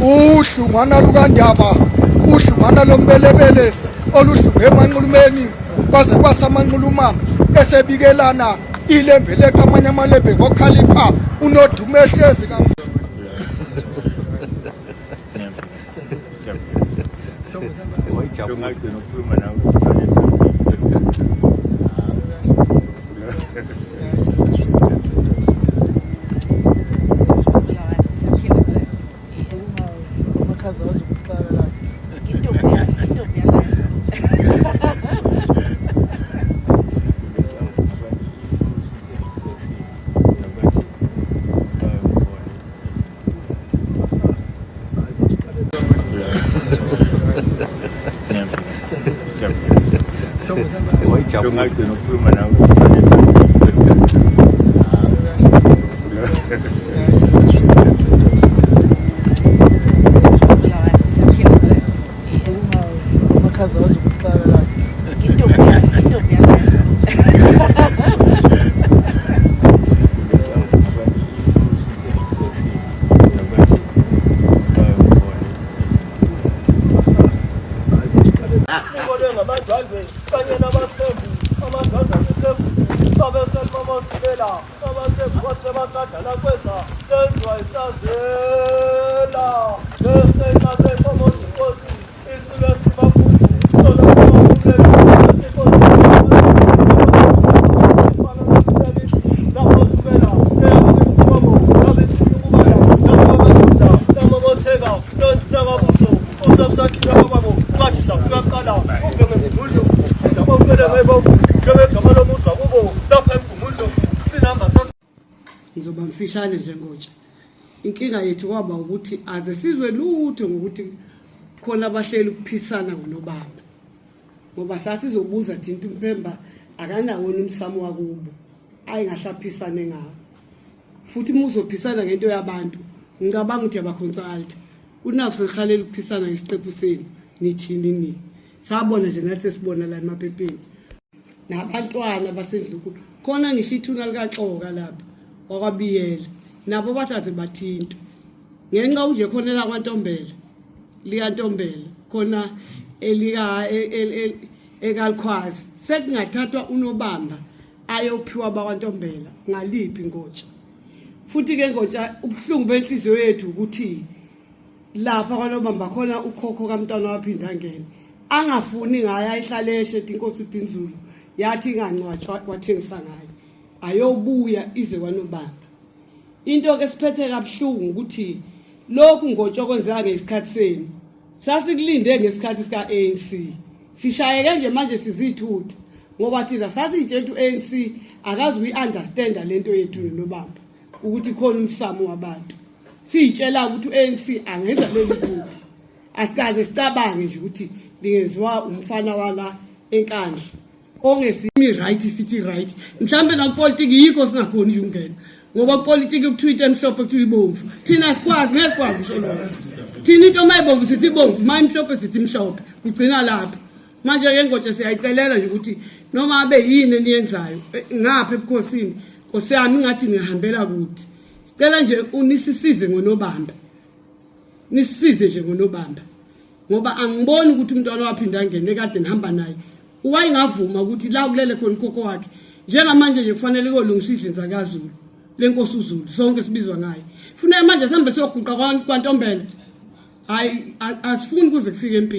Uhlungwana lukaNdaba, uhlungwana lombelebele oluhlunge emanxulumeni kwaze kwasamanxuluma esebikelana ilembe leqa amanye amalembe ngokhalipha unodume ehlezi ka Ungagcina ukukhuluma nawe. Amakhaza azokuxaka la. Intombi yala. Ungagcina ukukhuluma nawe. Amakhaza azokuxaka la. Intombi yala. Ubone ngamadwandwe kanye nabathembu amadwandwe asethembu babeselibamasilela abathembu bathe basadlala kweza lenziwa isazela bese inqabe inkomo zenkosi isilo sibakhulu sona sibakhulele inkosi Ngizoba mfishane nje ngotsha. Inkinga yethu kwaba ukuthi aze sizwe lutho ngokuthi khona abahleli ukuphisana ngonobamba. Ngoba sasizobuza thina ukuthi uMphemba akanawo umsamo wakubo ayingahlaphisane ngawo. Futhi uma uzophisana ngento yabantu ngicabanga ukuthi yabaconsulta. Kunakho senihalela ukuphisana ngesiqephu senu nithini ni. Sabona nje nathi sesibona la emaphepheni. Nabantwana basendlunkulu khona ngisho ithuna likaXoka lapha wakwaBiyela nabo bathathe bathintwe ngenxa unje khona elakwaNtombela likaNtombela khona elika ekalikhwazi sekungathathwa unobamba ayophiwa bakwaNtombela ngaliphi ngotsha futhi ke ngotsha ubuhlungu benhliziyo yethu ukuthi lapha kwanobamba khona ukhokho kamntwana waphinda angene angafuni ngayo ayihlale eshe ethi inkosi uDinzulu yathi ingangcwatshwa wathengisa ngayo ayobuya ize kwanobamba into ke siphethe kabuhlungu ukuthi lokhu ngotsho kwenzeka ngesikhathi senu sasikulinde ngesikhathi sika ANC sishayeke nje manje sizithutha ngoba thina sasitshela u-ANC akazi uyi-understanda lento yethu nobamba ukuthi khona umsamo wabantu siyitshela ukuthi u-ANC angenza leli phutha asikaze sicabange nje ukuthi lingenziwa umfana wala enkandla ongesimi right sithi right mhlambe nakupolitiki yikho singakhoni nje ukungena ngoba kupolitiki kuthiwa into emhlophe kuthiwa ibomvu thina sikwazi ngeke sikwazi kusho lokho thina into uma ibomvu sithi ibomvu uma imhlophe sithi imhlophe kugcina lapho manje ke ngotshe siyayicelela nje ukuthi noma abe yini eniyenzayo eh, ngapha ebukhosini nkosi yami ingathi ngihambela kude sicela nje unisisize ngonobamba nisisize nje ngonobamba ngoba angiboni ukuthi umntwana waphinda angene kade ngihamba naye wayengavuma ukuthi la kulele khona ukhokho wakhe njengamanje nje kufanele kuyolungisa idlinza kaZulu lenkosi uZulu sonke sibizwa ngaye funeka manje sihambe siyoguqa kwantombela hayi asifuni kuze kufike empini.